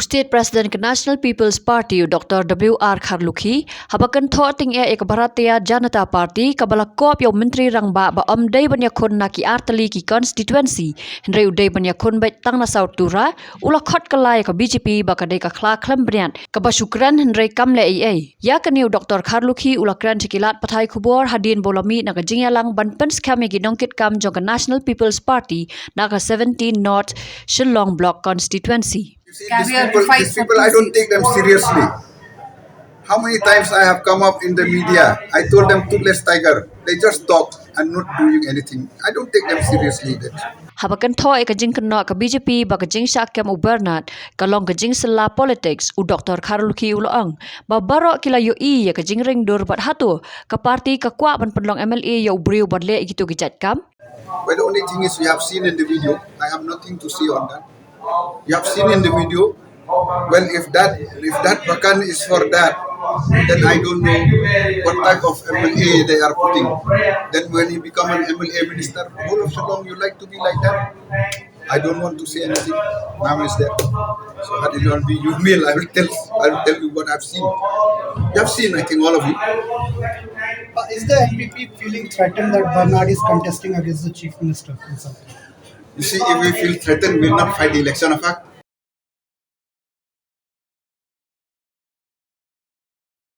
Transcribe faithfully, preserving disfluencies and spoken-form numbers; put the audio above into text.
State President ka National People's Party u Doctor W R Kharlukhi, haba kynthoh tyngeh ïa ka Bharatiya Janata Party kaba la kop ïa u Myntri Rangbah ba ym dei ban ïakhun na ki artylli ki constituency, hynrei u dei ban ïakhun beit tang na South Tura, u la khot kylla ïa ka B J P ba ka dei ka khla khlem bniat kaba shu kren hynrei kam leh ei ei. Ïa kane u Doctor Kharlukhi u la kren sha ki lad pathai khubor hadien ba u la mih na ka jingïalang ban pynskhem ïa ki nongkitkam jong ka National People's Party na ka seventeen North Shillong Block Constituency. You see, these people, these people, I don't take them seriously. How many times I have come up in the media, I told them, "Toothless tiger." They just talk and not doing anything. I don't take them seriously. That Haba kynthoh ïa ka jingkynnoh ka B J P ba ka jingshah kem u Bernard ka long ka jingsylla politics, u Doctor Kharlukhi u la ong ba baroh ki la ïohi ïa ka jingring dur bad hato ka party ka kwah ban pynlong M L A ïa u briew ban leh ïa kito ki jait kam. Well, the only thing is, you have seen in the video. I have nothing to say on that. You have seen in the video. Well, if that, if that bakan is for that, then I don't know what type of M L A they are putting. Then when you become an M L A minister, whole of Shillong, you like to be like that? I don't want to say anything. Now is there. So had it not been you, Mel, I will tell, I will tell you what I've seen. You have seen, I think, all of you. Uh, is the N P P feeling threatened that Bernard is contesting against the Chief Minister in South? You see, if we feel threatened, we will not fight the election of fact.